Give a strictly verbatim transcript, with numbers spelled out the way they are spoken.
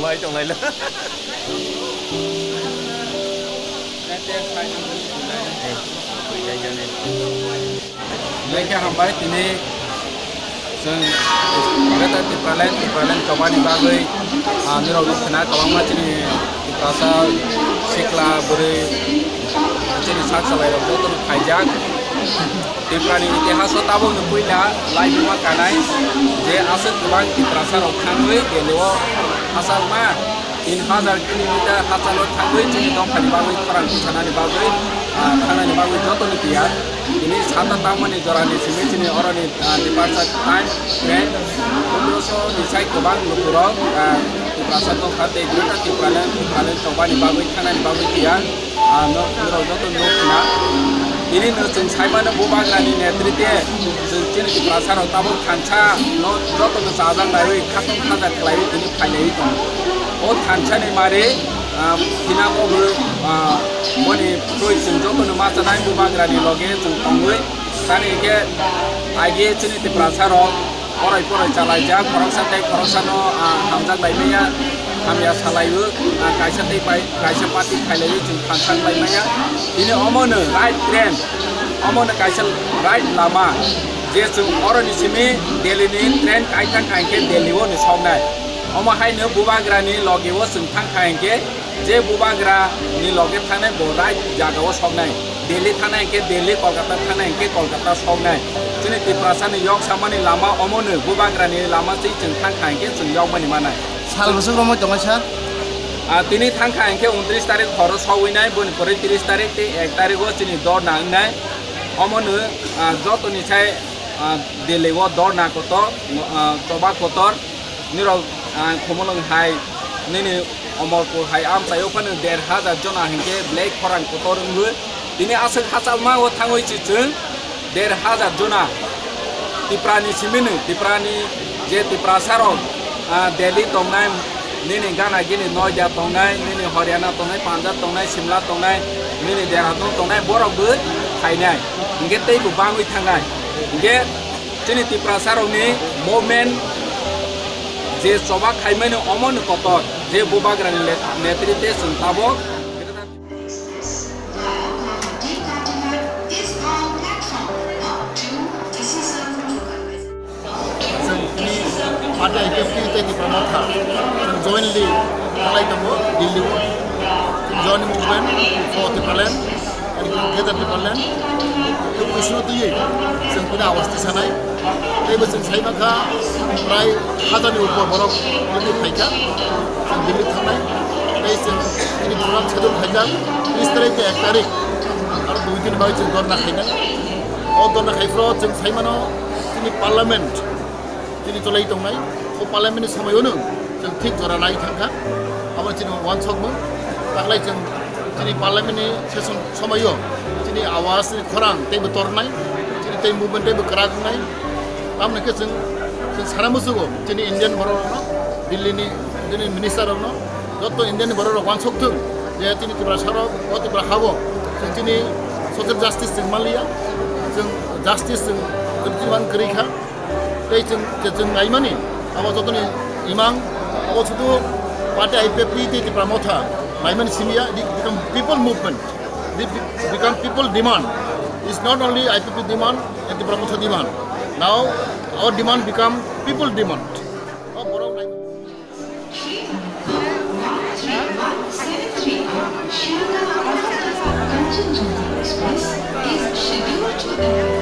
Lekha hambai tini chwng Greater Tipraland, Tipraland chobani bagwi, ah, nirok nukha na kwbangma chini Tiprasa sikla bwrwi chini sak salai rok jotono khaijak. Tiprani itihaso tabukni puila laibuma kanai je aswk kwbang Tiprasa rok thangwi Delhi o hachal ma tin hajar kilometer hachalo thangwi chini dophani bagwi khorang bwchanani bagwi, ah, thangnani bagwi jotoni tiyar. Tini sata tangmani jorani simi chini oroni, ah, departure time train pondroso ni sai kwbang lukurok, ah, Tiprasa dopha tei Greater Tipraland, Tipraland chobani bagwi thangnani bagwi tiyar. Ah, no, norok joto nuk khna. Tini no chwng sai mano Bubagrani netrite chwng chini Tiprasa rok tabuk thansa no joto no chajak naiwi khatong khajak khlaiwi tini phailaiwi tongo. O thansa ni mari, ah, phina mogo, ah, boni twi chwng joto no ma chanai Bubagrani loge chwng tongwi tani khe age chini Tiprasa rok Orai porai chalaijak, khoroksa tei khoroksano, ah, hamjak laimaya, hamya salaiwi, ah, kaisa tei pai, kaisa party khailaiwi chwng thansa wng laimaya. Tini omono right train, omono kaisa right lama, je chwng oroni simi Delhi ni train kaithang kha hinkhe Delhi o ni soknai. Omo haino Bubagrani loge o chwng thang kha hinkhe, je Bubagra ni loge thangnai bo right jaga o soknai. Delhi thangnai hinkhe Delhi, Kolkata thangnai hinkhe Kolkata soknai. Chini Tiprasa ni yok samani lama omono, Bubagra ni lama se chwng thang kha hinkhe chwng yokmani manai. Sal bwswk romwi tongo sir? Ah, tini thang kha hinkhe untris tarik horo sogwi nai, boni pore tris tarik tei ek tarik o chini dorna wngnai. Omono, ah, jotoni sai, ah, Delhi o dorna kotor, ah, choba kotor. Nirok, ah, Khumulwng hai, nini Omorpur hai amchaio phano der hajar jona hinkhe belai khorang kotor wngwi. Tini aswk hachalma o thangwi se chwng der hajar jona Tiprani simino, Tiprani je Tiprasa rok, ah, Delhi tongnai, nini gana gini Noida tongnai, nini Haryana tongnai, Punjab tongnai, Simla tongnai, nini Dehradun tongnai, borok bo phainai. Hinkhe tei bo bangwi thangnai. Hinkhe Chini Tiprasa rokni movement je choba khaimani omono kotor, je Bubagrani le-, netrite chwng tabok. Chwng tini party I P F T tei Tipra Motha chwng jointly khlai tongo Delhi o. Chwng joint movement for Tipraland. Greater Tipraland, tei Buisno twiwi chwng tini awas tisanai. Teibo chwng sai mankha, prai hajarni upor borok tini phaikha, chwng Delhi thangnai. Tei chwng tini program schedule khaijak, tris tarik tei ek tarik, aro dui din bai chwng dorna khainai. O dorna khaiphuru chwng sai mano, chini parliament, Chini cholai tongnai, o parliament ni somoyono chwng thik jora nai thangkha. Abo chini wansokmung. Taklai chwng chini parliament ni session somoyo chini awas ni khorang teibo tornai, chini tei movement teibo kwrak wngnai. Tamoni khe chwng, chwng sana musugo chini Indian borok rokno, Delhi ni, Delhi ni minister rokno, joto Indian ni borok rok wansok thung je chini Tiprasa rok, o Tipra hao chwng chini social justice chwng manliya, chwng justice chwng, chwng, chwng man kwrwi kha. Tei chwng, je chwng naimani, abo jotoni imang, abo sudu party I P F T tei Tipra Motha naimani simi ya, it become people movement. It be-, become people demand. It's not only I P F T demand and Tipra Motha demand. Now, our demand become people demand. O borok nai- Kanchanjunga Express is scheduled to arrive